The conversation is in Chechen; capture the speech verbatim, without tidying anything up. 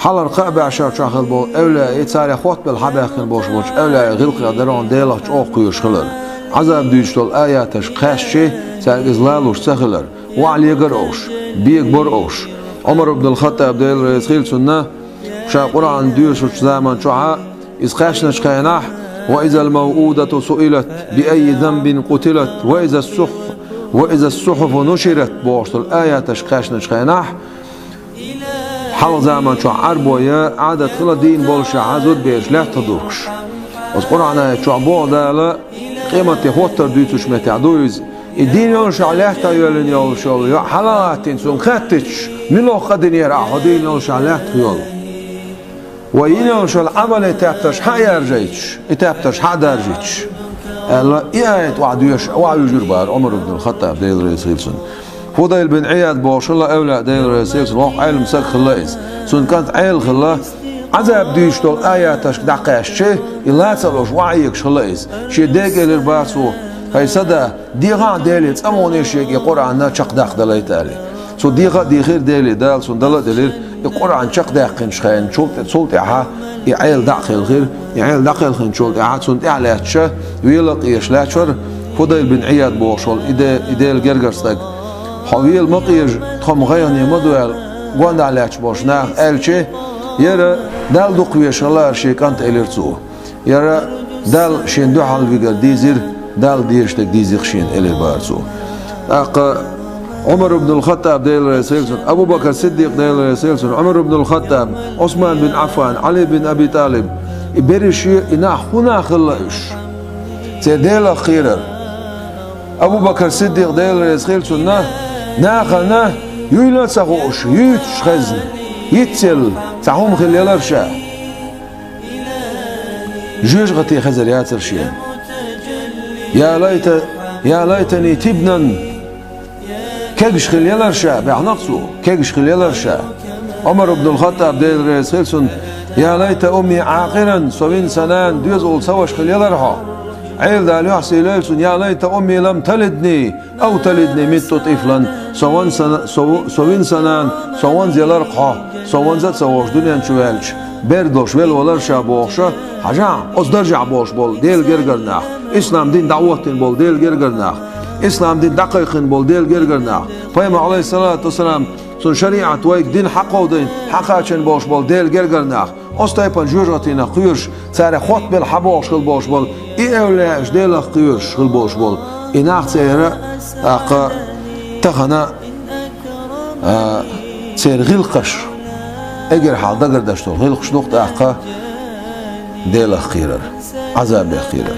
Хьалхара кхаа бӀешерчохь хилла болу эвлаяъ, царех хоттабелла хьабаьхкина болуш болчу эвлаяийн гӀиллакхех дара хьуна Делах чӀогӀа кхоьруш хилар. Ӏазап дуьйцуш долу аяташ кхаьччи, цаьрга иза лалуш ца хилар. ВаӀа легара олуш, бегабора олуш. Ӏумар ибн ал-Хаттаб, Дела реза хила цунна, ша Къуръан доьшучу заман чохь иза кхаьчначу хенахь: «Ва изал мавъудату суилат, би айи занбин къутилат, ва изас сухь-, ва изас сухьуфу нушират», бохуш долу аяташ кхаьчначу хенахь, хьалха заман чохь Ӏарбойн Ӏадат хилла дийна боллушехь зудабераш лаьттах духкуш. Оцу Къуръан аят чохь боху Дала, къематде хоттар дуьйцучу меттехь ду иза. И дийна йоллушехь лаьттах йоьллина йолуш йолу йоӀ хьала а гӀаттийна, цунна хаьттича: «Мила ву къа динера ахь хьо дийна йоллушехь лаьттах йолу?» Вай йина йолуш йолу Ӏамале тептарш хьа а яржайташ, и тептарш хьа а даржийташ, аьлла, и аят охьадоьшуш, охьавуьжура бара Ӏумар ибн ал-Хаттаб, Дела реза хила цунна. Фудайл бин Ӏияд бохуш хилла эвлаяъ, Дела реза хила цунна, воккха Ӏелам стаг хилла иза. Цуьнан кӀант Ӏела хилла, Ӏазап дуьйцуш долу аяташка дӀакхаьччи, и лаца а луш, охьаэгаш хилла иза. Шен дега элира бара цо: «ХӀай сан да, дехахь Деле цӀа муха шега и Къуръан чекхдаккха далайта», аьлла. Цо деха а дийхира Деле, Дала цунна дала а делира, и Къуръан чекхдаьккхинчу хенахь, цул тӀе-, цул тӀаьхьа и Ӏела дӀа а кхелхира, и Ӏела дӀакхелхинчул тӀаьхьа цунна тӀаьхьа лаьтташ, вела а къежаш лаьтташ вара Фудайл бин Ӏияд бохуш волу и де-, и Делан гергара стаг. «Хьо вела ма къежа, тхо-м гӀайгӀане ма ду», аьлла, гонаха лаьтташ болчу наха аьлчи, яра Далла дукха везаш хилла хӀара шен кӀант, элира цо. Яра Далла шена дуьхьал вигар дийзира, Далла дезаш дерг дийзира шена, элира бара цо. ТӀаккха Ӏумар ибн ал-Хаттаб, Дела реза хила цунна, Абу Бакр Сиддикъ, Дела реза хила цунна, Ӏумар ибн ал-Хаттаб, Ӏусман бин Ӏаффан, Ӏали бин Аби ТӀалиб, и берриш а, и нах хӀун нах хилла уьш? Церан Делах кхерар. Абу Бакр Сиддикъ, Дела реза хила цунна, нахана юйла а ца хууш, юьйцуш хезна, йицъелла цхьа хӀума хилла елара ша. Жоьжахати хезар яцара шена. «Я лайта-, я лайтани тибнан», кегаш хилла елара ша, баьхнарг цо, кегаш хилла елара ша. Ӏумар ибн ал-Хаттаб, Дела реза хила цунна: «Я лайта умми Ӏакъиран», со вина сан нана доьзал ца ваша хилла елара хьо. Ӏела Дала юьхь сийлойла цунна: «Я лайта умми лам талидни, ау талидни митту тӀифлан», со ван сан, со, со вина сан нана, со ванза елара хьо, со ванза а ца вовш дуьнен чу ваьлча, бер долуш велла валара ша бохуша, хьажахь, оцу даржехь болуш болу Делан гергара нах, ислам дин дӀахӀоттийна болу Делан гергара нах, ислам дин дӀакхайкхийна болу Делан гергара нах, пайхамар, Ӏалайхиссалату вассалам, цуьнан шариӀат вайга дина хьакховдийна, хьакхачийна болуш болу Делан гергара нах, оцу тайпана жоьжахатинах кхоьруш, царех хоттабелла хьабогӀуш хила болуш болу и эвлаяаш, Делах кхоьруш хила болуш болу и нах церан, тӀаккха тахана, а, церан гӀиллакхаш, эггара хьалха дагардеш долу гӀиллакхаш ду-кх тӀаккха Делах кхерар, Ӏазабех кхерар.